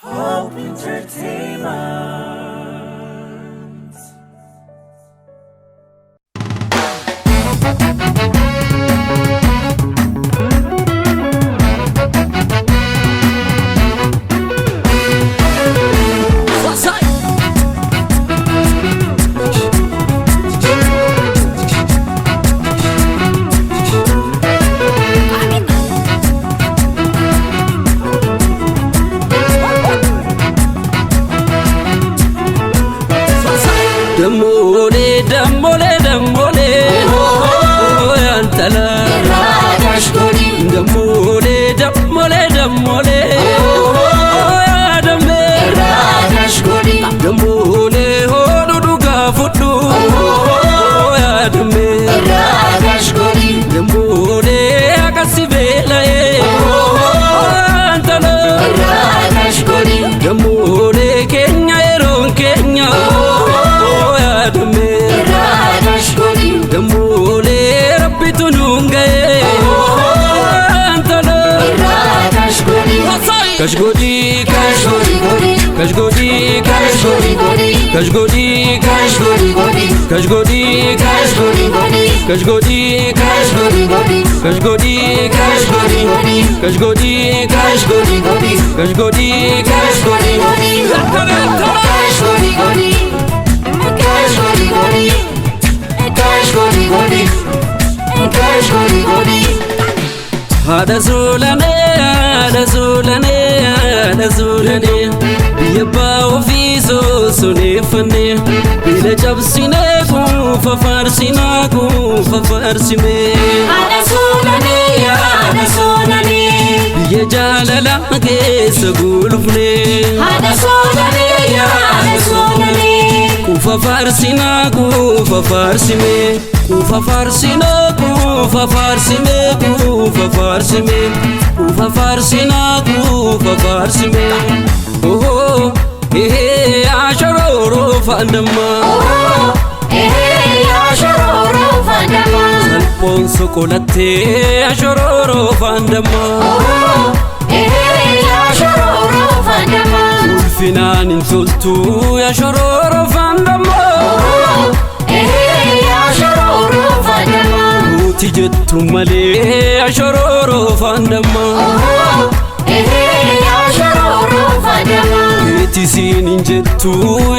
Hope Entertainment. Dammolee dammolee dammolee yaantala. Dammolee dammolee dammolee yaadammee. Dammolee hoodhu dhugaa fudhu yaadammee. Dammolee akkasi beela'ee yaantala. Dammolee keenya yeroon keenya yaadammee. Dammolee rabbitu nuun ga'ee yaantala. Kashgodii kashgodii kashgodii kashgodii kashgodii kashgodii kashgodii kashgodii kashgodii kashgodii kashgodii kashgodii kashgodii. Haadha suulanee haadha suulanee haadha suulanee biyya abbaa ofii soosoneeffannee beela cabsinee kuufa faarsinaa kuufa faarsimee. Haadha suulanee haadha suulanee. Biyya jaalala keessa gulufnee. Haadha suulanee haadha suulanee. Kuufa faarsinaa kuufa faarsimee kuufa faarsinaa kuufa faarsimee kuufa faarsimee kuufa faarsinaa kuufa faarsimee. Ohoo ehee ashorooroo faandammaa. Ehee ashorooroo faandammaa. Salphoon soqolattee ashorooroo faandammaa. Ehee ashorooroo faandammaa. Ulfinaan hin toltuu ashorooroo faandammaa. Ehee ashorooroo faandammaa. Nuti jettu malee ashorooroo faandammaa. Ehee ashorooroo faandammaa. Keeti siin hin jettu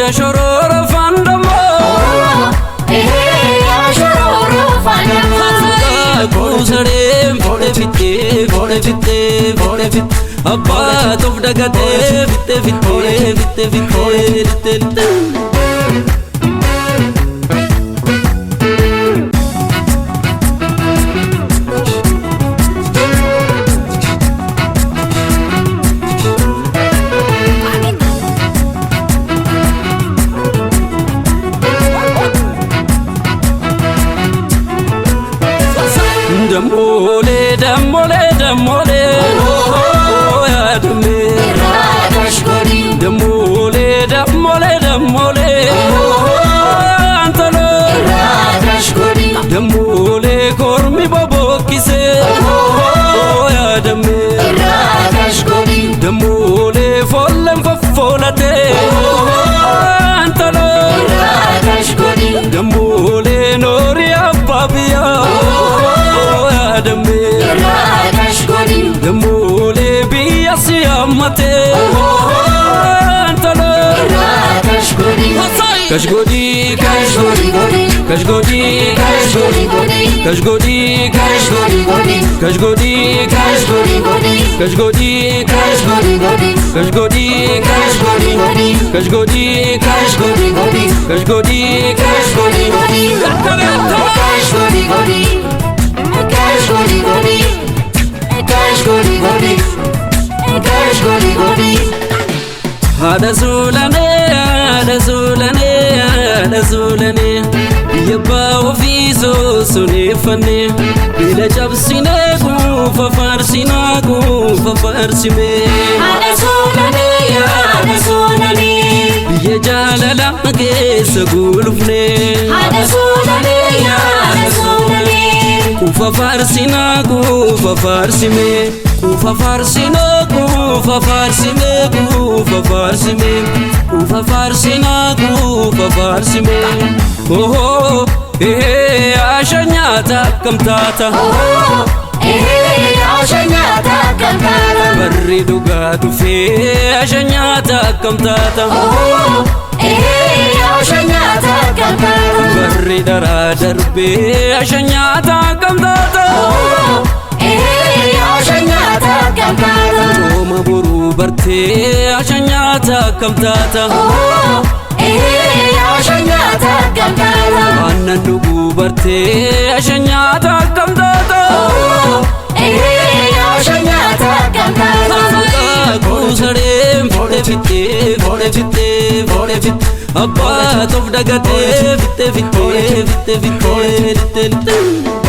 ashorooroo faandammaa. Ehee ashorooroo faandammaa. Kuusareen foodhe fittee foodhe fittee foodhe fittee abbaa toof dagatee fittee fittee fittee fittee fittee fittee. Dammolee dammolee dammolee yaadammee. Dammolee dammolee dammolee antaloo. Dammolee kormi bobokkisee yaadammee. Dammolee foolleen faffoolatee antaloo. Dammolee noorii abbaa biyyaa yaadammee. Dammolee biyya si hammatee antaloo. Kashgodii kashgodii kashgodii kashgodii kashgodii kashgodii kashgodii kashgodii kashgodii kashgodii kashgodii. Haadha suulanee haadha suulanee haadha suulanee biyya abbaa ofii soosoneeffannee beela cabsinee kuufa faarsinaa kuufa faarsimee. Haadha suulanee haadha suulanee. Biyya jaalala keessa gulufnee. Haadha suulanee haadha suulanee. Kuufa faarsinaa kuufa faarsimee. Quufa faarsinaa, quufa faarsimee, quufa faarsimee, quufa faarsinaa, quufa faarsimee. Ohoo ehee asha nyaata akkam taata. Barri dhugaa dhufee asha nyaata akkam taata. Barri dharaa darbee asha nyaata akkam taata. Cooma boruu bartee asha nyaata akkam taata. Aannan dhuguu bartee asha nyaata akkam taata. Kuusareen fodhe fittee fodhe fittee fodhe fittee abbaa toof dagatee fittee fittee fittee fittee fittee.